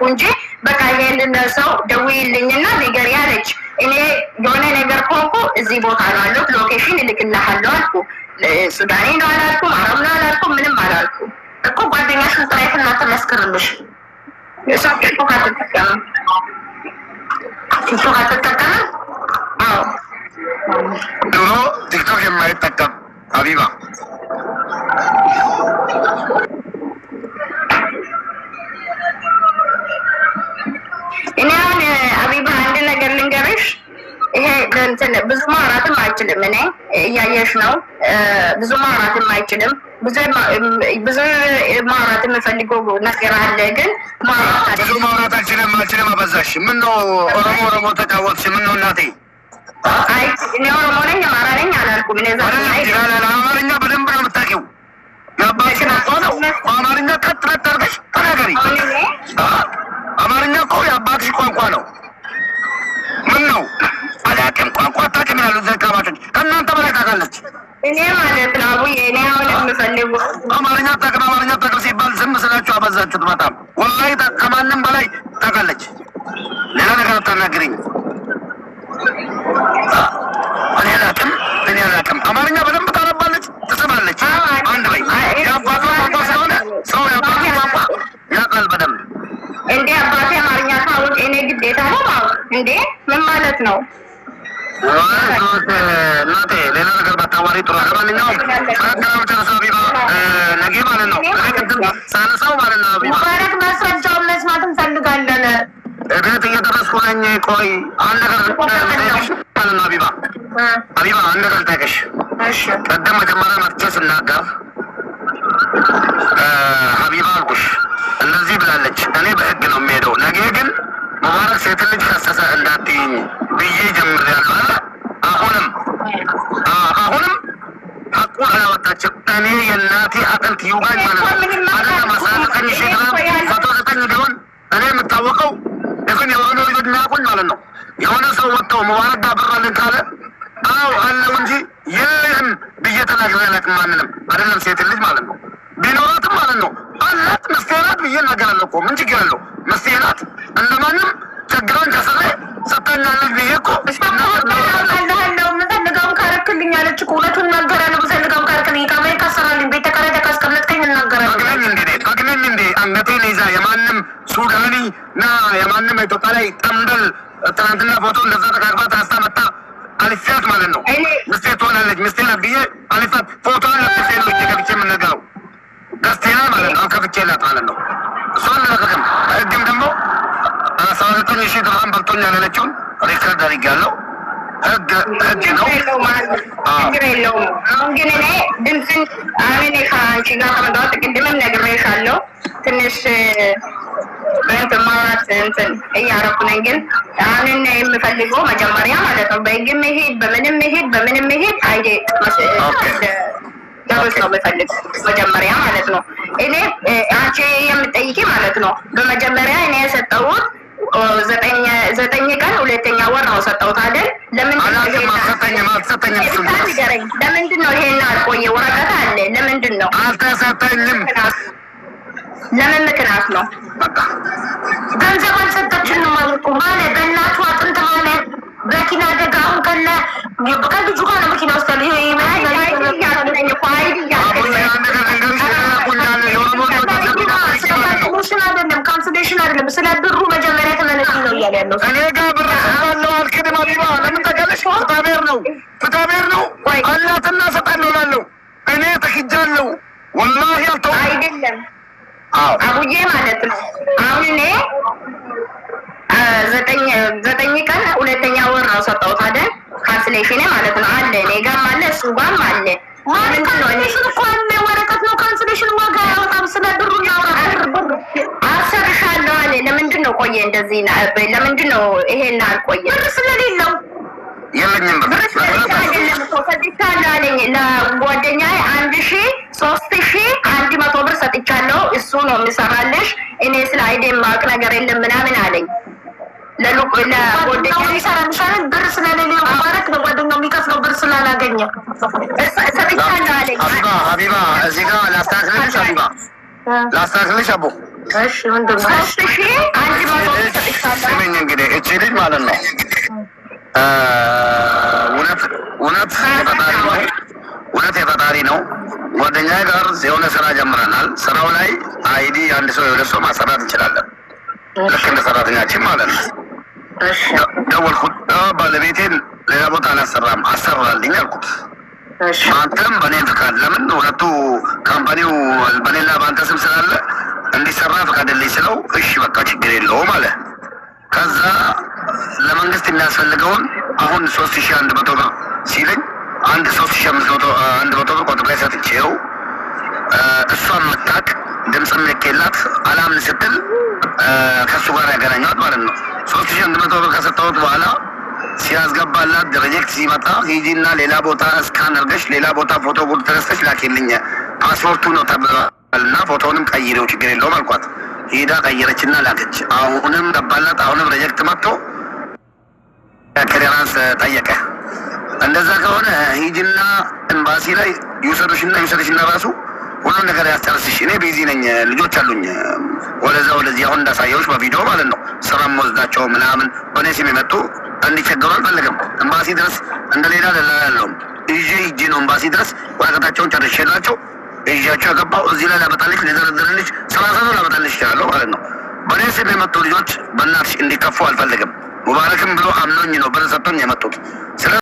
አልኩ እንጂ በቃ ይሄንን ሰው ደውዪልኝና ንገሪ አለች። እኔ የሆነ ነገር ከሆንኩ እዚህ ቦታ ነው ያለሁት፣ location እልክልሃለሁ አልኩ። ሱዳኔ ነው አላልኩም፣ አረብ ነው አላልኩም፣ ምንም አላልኩም። እኮ ጓደኛሽን ጥሪያትና ትመስክርልሽ። እሷ ቲክቶክ አትጠቀምም። ቲክቶክ አትጠቀምም? አዎ። ድሮ ቲክቶክ የማይጠቀም ሀቢባ እኔ አሁን አቢባ አንድ ነገር ልንገርሽ። ይሄ እንትን ብዙ ማውራትም አይችልም። እኔ እያየሽ ነው። ብዙ ማውራትም አይችልም። ብዙ ብዙ ማውራት የምፈልገው ነገር አለ፣ ግን ማውራት ብዙ ማውራት አልችልም አልችልም። አበዛሽ። ምን ነው ኦሮሞ ኦሮሞ ተጫወትሽ? ምን ነው እናቴ? አይ እኔ ኦሮሞ ነኝ አማራ ነኝ አላልኩም። እኔ ዛ አማርኛ በደንብ ነው የምታውቂው። የአባትሽ ቋንቋ ነው። አማርኛ ቀጥ ለጥ አድርገሽ ተናገሪ። አማርኛ እኮ የአባትሽ ቋንቋ ነው። ምን ነው አላውቅም ቋንቋ አታውቅም ይላሉ ዘካባቾች። ከእናንተ በላይ ታውቃለች። እኔ ማለት ነው አቡዬ፣ እኔ አሁን የምፈልገው አማርኛ አታውቅም አማርኛ አታውቅም ሲባል ዝም ስላችሁ አበዛችሁት በጣም። ወላሂ ከማንም በላይ ታውቃለች። ሌላ ነገር አታናግሪኝ። እኔ አላውቅም እኔ አላውቅም። አማርኛ በደንብ ታነባለች፣ ትስባለች። አንድ ላይ የአባቷ ቋንቋ ስለሆነ ሰው የአባቱ ቋንቋ ያውቃል በደንብ። እንዴ አባቴ አማርኛ ካወቅ እኔ ግዴታ ነው ማወቅ። እንዴ ምን ማለት ነው? እናቴ ሌላ ነገር ባታዋሪ ጥሩ። ለማንኛውም ጨርሰው ሀቢባ፣ ነገ ማለት ነው ቅድም ሳነሳው ማለት ነው ሀቢባ ሙባረክ ማስረጃውን መስማት እንፈልጋለን። ቤት እየደረስኩ ነኝ። ቆይ አንድ ነገር ማለት ነው ሀቢባ፣ ሀቢባ አንድ ነገር ልጠይቅሽ። ቅድም መጀመሪያ መጥቼ ስናገር ሀቢባ አልኩሽ እንደዚህ ብላለች። እኔ በህግ ነው የሚሄደው። ነገ ግን ሙባረክ ሴት ልጅ ከሰሰ እንዳትይኝ ብዬ ጀምሬያለሁ አለ። አሁንም አሁንም ሐቁን አላወጣችም። እኔ የእናቴ አጥንት ይውጋኝ ማለት ነው አይደለም። 19,000 ግራም 109 ቢሆን እኔ የምታወቀው ግን የኦሮሞ ልጆች የሚያውቁኝ ማለት ነው። የሆነ ሰው ወጥቶ ሙባረክ ጋር ብር አለን ካለ አዎ አለው እንጂ የለም ብዬ ተናግሬ አላውቅም። ማንንም አይደለም ሴት ልጅ ማለት ነው ቢኖራትም ማለት ነው አላት ሚስቴ ናት ብዬ እናገራለሁ እኮ ምን ችግር አለው? ሚስቴ ናት እንደማንም ችግሯን ከስሬ ሰጥታኛለች ብዬ እኮ አለሁ የምፈልገውን ካረክልኝ አለች እኮ። እውነቱን እናገራለሁ። የምፈልገውን ካረክልኝ ከአሜሪካ ሰራልኝ ቤት ተከራይተህ ካስቀመጥከኝ እናገራለሁ። አግነኝ እንዴ አግነኝ እንዴ አንገቴን ይዛ የማንም ሱዳኒ ና የማንም ኢትዮጵያ ላይ ጠምበል ትናንትና ፎቶ እንደዛ ተቃቅፋ ተነስታ መጣ አልፊያት ማለት ነው። ሚስቴ ትሆናለች ሚስቴ ናት ብዬ አልፊያት ፎቶን ለጥፌ ነው እጄ ገብቼ የምነገረው ደስቴና ማለት ነው። ከፍቼላት ማለት ነው። እሷን አልለቀቅም። ህግም ደግሞ 19,000 ድርሃም በልቶኛል ያለችውን record አድርጌያለሁ። ህግ ህግ ነው። ችግር የለውም። አሁን ግን እኔ ድምፅን አሁን እኔ ከአንቺ ጋር ከመጣሁት ቅድምም ነግሬሻለሁ። ትንሽ እንትን ማውራት እንትን እያደረኩ ነኝ። ግን አሁን እኔ የምፈልገው መጀመሪያ ማለት ነው በህግም መሄድ በምንም መሄድ በምንም መሄድ አይዴ ደረስ ነው የምፈልገው መጀመሪያ ማለት ነው። እኔ አንቺ የምጠይቂ ማለት ነው በመጀመሪያ እኔ የሰጠሁት 9 ቀን 2ኛ ወር ነው ሰጠሁት አይደል? ለምንድን ነው ይሄን አልቆየ? ወረቀት አለ። ለምንድን ነው አልተሰጠኝም? ለምን ምክንያት ነው? ገንዘብ አልሰጠችንም አልኩ ማለት በእናቱ አጥንት ማለት መኪና አደጋ አሁን ከነ ከልጁ ጋር ነው መኪና ውስጥ ያለው። ይሄ cancellation አይደለም፣ cancellation አይደለም። ስለ ብሩ መጀመሪያ ተመለስ ነው እያለ ያለው። እኔ ጋር ብር ስላለው አልክድም። አቢባ ለምን ታውቂያለሽ? ፍትሐብሔር ነው ፍትሐብሔር ነው አላትና እሰጣለሁ እላለሁ። እኔ ተክጃለሁ። ወላሂ አልተውም። አይደለም አቡዬ ማለት ነው። አሁን እኔ 9 ቀን 2ኛ ወር ነው ሰጠሁት አይደል? cancellation ማለት ነው አለ እኔ ጋርም አለ እሱ ጋርም አለ። cancellation እኮ አለ ወረቀት ነው። cancellation ዋጋ አያወጣም። ስለ ብሩ እናውራ። ብር ብር አሰርሻለሁ አለ። ለምንድን ነው ቆየ እንደዚህ? ለምንድን ነው ይሄን አልቆየ? ብር ስለሌለው የለኝም ብር አይደለም እኮ ሰጥቻለሁ አለኝ ለጓደኛዬ 1,000 3,100 ብር ሰጥቻለሁ። እሱ ነው የሚሰራልሽ። እኔ ስለ ID የማውቅ ነገር የለም ምናምን አለኝ። ለጓደኛው ይሰራልሻል። ብር ስለሌለው ሙባረክ ለጓደኛው የሚከፍለው ብር ስላላገኘ ሰጥቻለሁ አለኝ። ሀቢባ ሀቢባ እዚህ ጋር ላስተካክልሽ፣ ሀቢባ ላስተካክልሽ። አቦ እሺ ወንድም 3100 ሰጥሻለሁ። ስሚኝ እንግዲህ እቺ ልጅ ማለት ነው እውነት እውነት የፈጣሪ ነው። እውነት የፈጣሪ ነው። ጓደኛዬ ጋር የሆነ ስራ ጀምረናል። ስራው ላይ ID አንድ ሰው የሁለት ሰው ማሰራት እንችላለን። ልክ እንደ ሰራተኛችን ማለት ነው። ደወልኩት። ባለቤቴን ሌላ ቦታ አላሰራም አሰራልኝ አልኩት። አንተም በእኔ ፍቃድ ለምን ሁለቱ company ው በኔና በአንተ ስም ስላለ እንዲሰራ ፍቃድልኝ ስለው እሺ በቃ ችግር የለውም አለ። ከዛ ለመንግስት የሚያስፈልገውን አሁን 3100 ብር ሲለኝ አንድ 3500 ብር ቆጥሬ ሰጥቼው እሷን መታቅ ድምፅም ልኬላት አላምን ስትል ከእሱ ጋር ያገናኘዋት ማለት ነው። 3100 ብር ከሰጠሁት በኋላ ሲያስገባላት reject ሲመጣ ሂጂና ሌላ ቦታ scan አድርገሽ ሌላ ቦታ ፎቶ ጉድ ተነስተሽ ላኪልኝ ፓስፖርቱ ነው ተብሏል እና ፎቶውንም ቀይሬው ችግር የለውም አልኳት። ሂዳ ቀይረችና ላከች። አሁንም ገባላት። አሁንም reject መጥቶ clearance ጠየቀ። እንደዛ ከሆነ ሂጂና ኤምባሲ ላይ ይውሰዱሽና ይውሰዱሽና ራሱ ሁሉን ነገር ያስጨርስሽ። እኔ busy ነኝ፣ ልጆች አሉኝ። ወደዛ ወደዚህ አሁን እንዳሳየሁሽ በቪዲዮ ማለት ነው። ስራም ወስዳቸው ምናምን በእኔ ስም የመጡ እንዲቸገሩ አልፈልግም። ኤምባሲ ድረስ እንደሌላ ደላላ ያለውም ይዤ ሂጄ ነው ኤምባሲ ድረስ ወረቀታቸውን ጨርሼላቸው ይዣቸው የገባው። እዚህ ላይ ላመጣልሽ ሊዘረዝርልሽ 30 ሰው ላመጣልሽ ይችላለሁ ማለት ነው። በእኔ ስም የመጡ ልጆች በእናትሽ እንዲከፉ አልፈልግም። ሙባረክም ብሎ አምኖኝ ነው ብር ሰጥቶኝ የመጡት ስለ